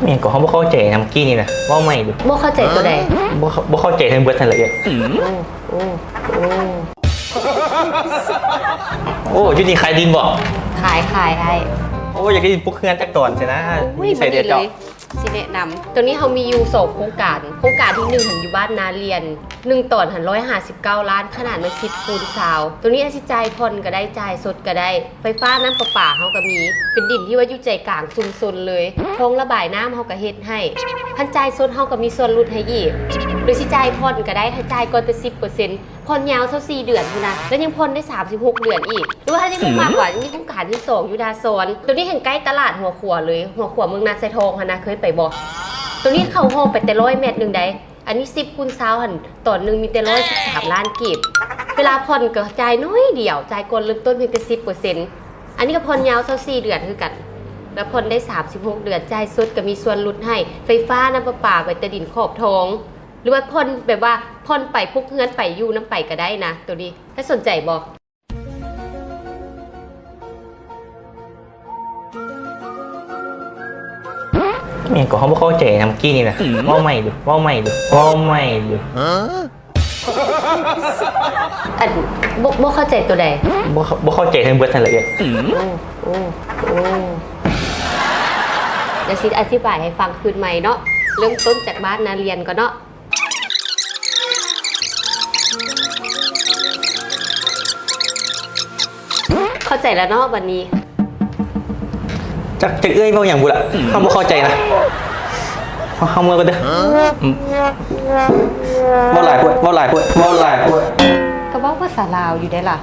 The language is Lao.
ແມ່ນກໍ ເຮົາບໍ່ເຂົ້າໃຈນຳກີ້ນີ້ນະ ເວົ້າໃໝ່ດູ. ບໍ່ເຂົ້າໃຈຕົວໃດ? ບໍ່ ບໍ່ເຂົ້າໃຈທັງເບິດຫັ້ນລະເອື້ອຍ. ໂອ້ ໂອ້ ໂອ້ ໂອ້ ຢູ່ນີ້ຂາຍດິນບໍ່? ຂາຍ ຂາຍອ້າຍ. ໂອ້ ຢາກໄດ້ດິນປຸກເຮືອນຈັກຕອນຊີ້ນະ. ໂອ້ຍ ຢູ່ໃສແດ່ເຈົ້າ? ຊິແນະນຳ ໂຕນີ້ເຮົາມີຢູ່ສອງໂຄງການ. ໂຄງການທີໜຶ່ງຫັ້ນຢູ່ບ້ານນາລຽນ ໜຶ່ງຕອນຫັ້ນຮ້ອຍຫ້າສິບເກົ້າລ້ານ ຂະໜາດມັນສິບຄູນຊາວ. ໂຕນີ້ອາດຊິຈ່າຍຜ່ອນກໍໄດ້ ຈ່າຍສົດກໍໄດ້. ໄຟຟ້ານ້ຳປະປາເຮົາກໍມີ ເປັນດິນທີ່ວ່າຢູ່ໃຈກາງຊຸມຊົນເລີຍ. ຄອງລະບາຍນ້ຳເຮົາກໍເຮັດໃຫ້. ຄັນຈ່າຍສົດເຮົາກໍມີສ່ວນຫຼຸດໃຫ້ອີກ ຫຼືຊິຈ່າຍຜ່ອນກໍໄດ້ ໃຫ້ຈ່າຍກ່ອນແຕ່ສິບເປີເຊັນ ຜ່ອນຍາວຊາວສີ່ເດືອນພຸ້ນນະ ແລ້ວຍັງຜ່ອນໄດ້ສາມສິບຫົກເດືອນອີກ. ຫຼືວ່າຖ້າຍັງບໍ່ມັກວ່າ ຍັງມີໂຄງການທີສອງຢູ່ທ່າຊອນ. ໂຕນີ້ແຮ່ງໃກ້ຕະຫຼາດຫົວຂົວເລີຍ ຫົວຂົວເມືອງນາຊາຍທອງຫັ້ນນະ ເຄີຍໄປບໍ່? ໂຕນີ້ເຂົ້າຫ້ອງໄປແຕ່ຮ້ອຍແມັດໜຶ່ງໃດ໋. ອັນນີ້ສິບຄູນຊາວຫັ້ນ ຕອນໜຶ່ງມີແຕ່ຮ້ອຍສິບສາມລ້ານກີບ. ເວລາຜ່ອນກໍຈ່າຍໜ້ອຍດຽວ ຈ່າຍກ່ອນເລີ່ມຕົ້ນພຽງແຕ່ສິບເປີເຊັນ. ອັນນີ້ກໍຜ່ອນຍາວຊາວສີ່ເດືອນຄືກັນ ແລ້ວຜ່ອນໄດ້ສາມສິບຫົກເດືອນ. ຈ່າຍສົດກໍມີສ່ວນຫຼຸດໃຫ້ ໄຟຟ້າ ນ້ຳປະປາ ໃບຕາດິນຂອບທອງ ຫຼືວ່າຜ່ອນແບບວ່າຜ່ອນໄປປຸກເຮືອນໄປຢູ່ນຳໄປກໍໄດ້ນະ. ໂຕນີ້ ຖ້າສົນໃຈບໍ່? ແມ່ນກໍ ເຮົາບໍ່ເຂົ້າໃຈນຳກີ້ນີ້ນະ. ເວົ້າໃໝ່ດູ ເວົ້າໃໝ່ດູ ເວົ້າໃໝ່ດູ. ອັນ ບໍ່ ບໍ່ເຂົ້າໃຈຕົວໃດ? ບໍ່ ບໍ່ເຂົ້າໃຈທັງເບິດຫັ້ນລະເອື້ອຍ. ໂອ້ ໂອ້ ໂອ້ ດຽວຊິອະທິບາຍໃຫ້ຟັງຄືນໃໝ່ເນາະ. ເລີ່ມຕົ້ນຈາກບ້ານນາລຽນກ່ອນເນາະ. ເຂົ້າໃຈແລ້ວເນາະບັດນີ້. ຈັກ ຈັກເອື້ອຍເວົ້າຫຍັງບຸລະ ເຮົາບໍ່ເຂົ້າໃຈນະ. ເຮົາ ເຮົາເມືອກ່ອນເດີ. ເວົ້າຫຼາຍໂພດ ເວົ້າຫຼາຍໂພດ ເວົ້າຫຼາຍໂພດ. ກໍເວົ້າພາສາລາວຢູ່ເດ້ລະ.